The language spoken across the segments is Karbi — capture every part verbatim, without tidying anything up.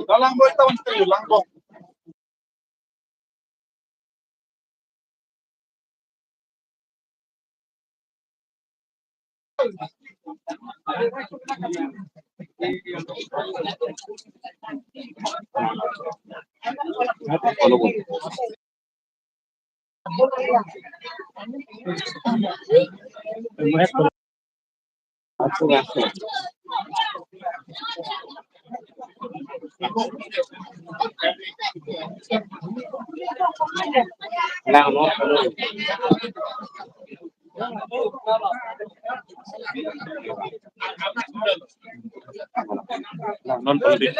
Dalam boy tahun itu, Langbong. Non politik.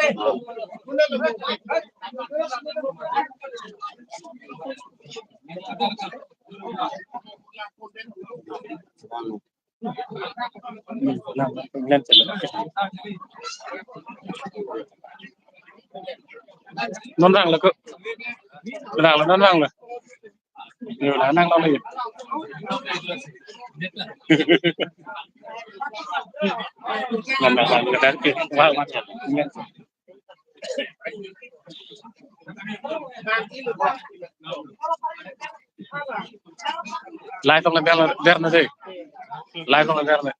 Non rang lo ko. Rang lo, non rang lo. Yo, la nang lo ni. Nang nang nang nang. Wah, wah. Live tong ber, ber na dei. Live tong ber na.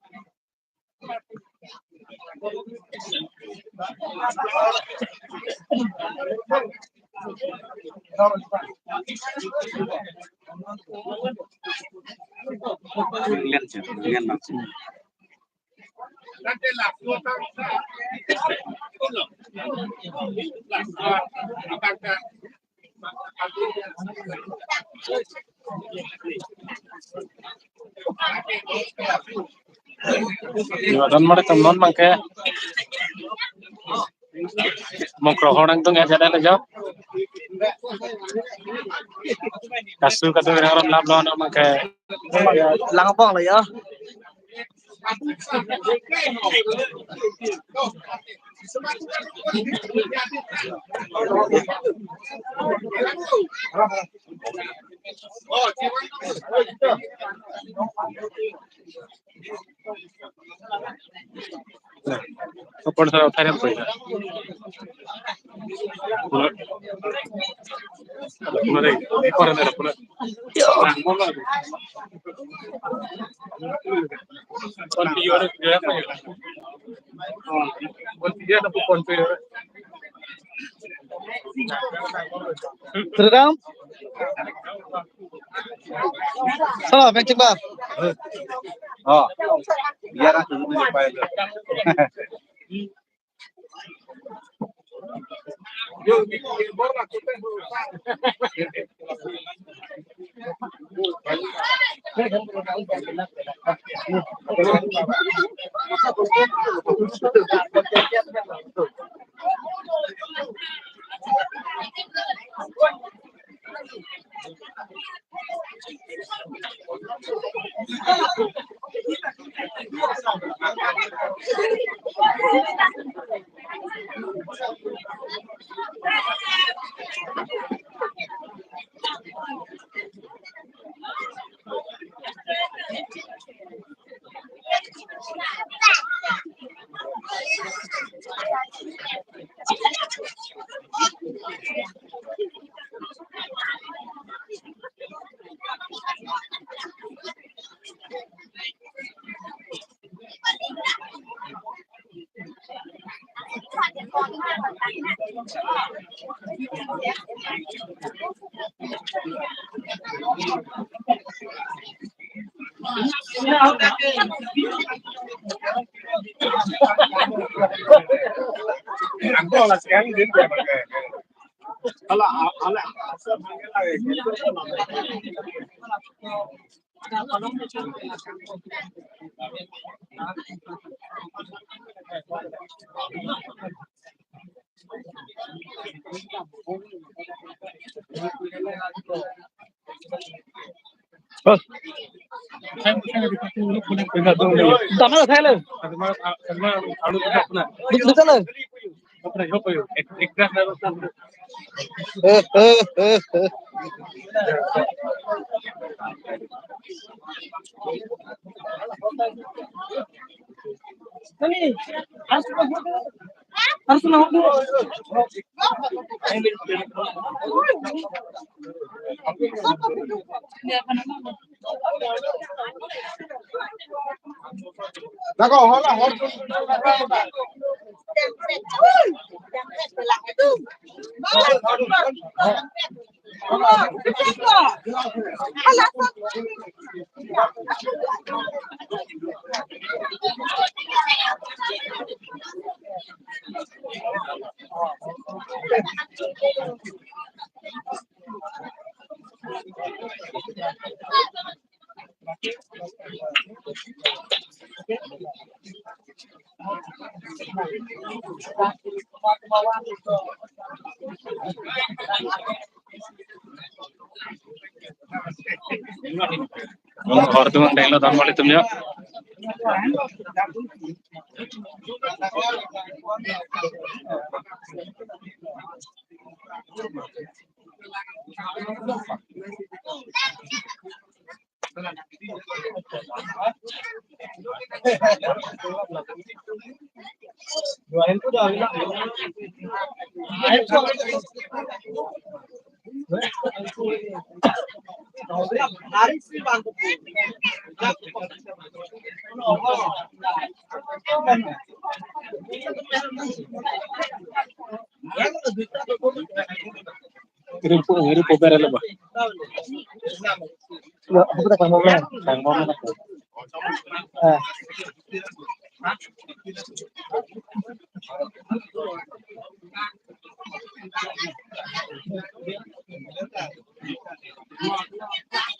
Yo, don mari tam non abangke. Mongkro horang tung ya jada le jo. Kasu katu orang lam lon abangke. Langbong lo yo. Apor sa thai ram koi. Puna, puna dei, apor na puna. Pon piyo dei, piyo apa ya? Pon piyo apa pon piyo? Sridham? Salah, pengcek ba. Oh. Biar aku dulu, Pak, itu. Ang bola sekarang din kaya pakai. Ala, ala, asal manggil lagi. Tama thai lo. Duk, duk lo. Hor tung denglo don moli tum yo. Rimpu, rimpu berele ba. Lo, aku tak kamu kan? Kamu kan? Ah.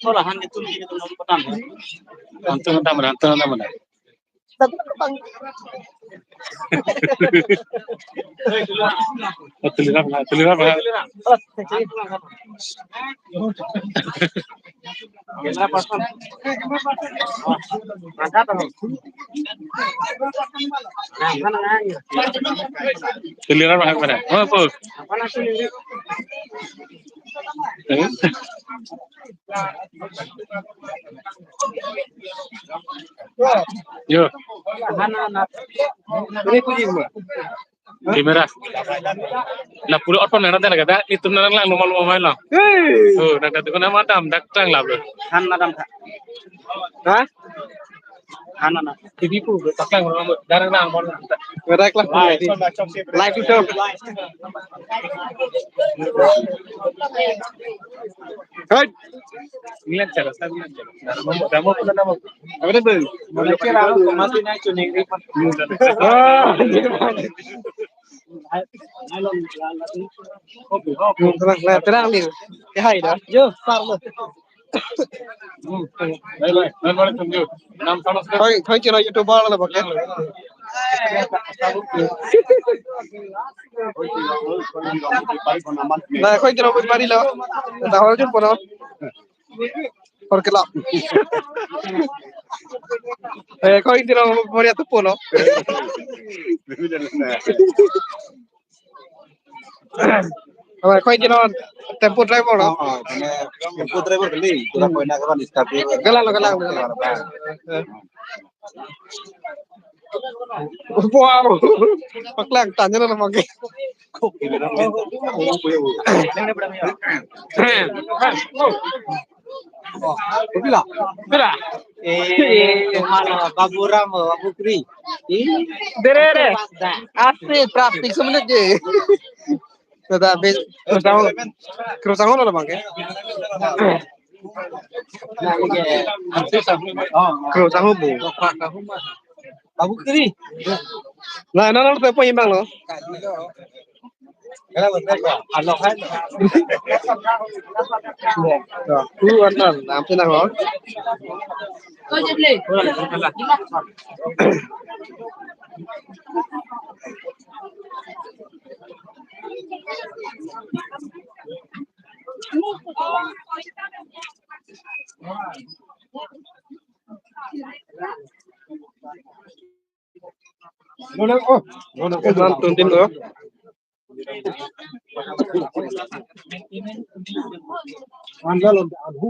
Sekolah han itu, itu nomor pertama. Antum, antum, antum, antum. Tuliram, tuliram. Tuliram, mana? Oh, apa? Eh? Yo. Camera. La pura open na, na, na, na, itu na lang normal mobile lang. Hey. Oh, na, na, itu na madam dak tang lah, bro. Han madam. Hah? Hana na. T V pu, taklang orang darang nang mon. Merak lah. Live, live itu. Hai. Ingat cara, saya ingat cara. Nama, nama, nama. Apa itu? Mau kira aku masih naik kuning. Ah, iya. Terang, terang, terang, lir. Ya, hai dah. Yo, sar lo. Bye, bye. Bye, bye, thank you. Nam sama sekali. Khoi, khoi chino YouTuber lo, bang, ya? Na, khoi chino YouTuber lo. Dah, hor jun pono. Hor kela. Eh, khoi chino YouTuber ya tu pono. Abai, khoi chino tempo driver lo. Oh, oh, mane tempo driver kali. Tura koina kapan start driver. Galang lo, galang lo, galang. Wow. Paklang tanya na pakai. Pila? Pila? Eh, mana Babu Ram, Babu Kri. Dere, dere. Asli traffic semenit je. Sudah habis. Terus tahu. Terus tahu lo, bang, ya? Terus tahu, bu. Babu Kri. Nah, nah, nah, apa yang bang lo? Tuh, anton, nanti nang, oh. Nonang, oh, nonang. Nonang, tundin, oh. Andal on the alhu.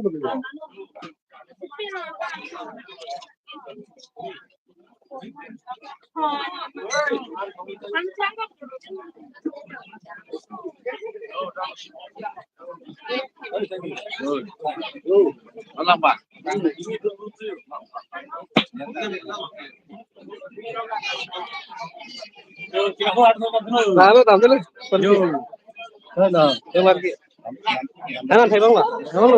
Alam ba. Lalo, tampil. Yo. Hello, yo lagi. Ano, thai bang ba? Ano,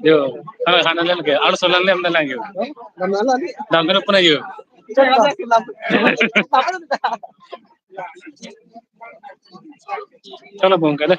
yo. Ano, ano lang ke. Alo solan lem na lang yo. Ano, ano, ano? Dam kena puna yo. Chalo, bung kada.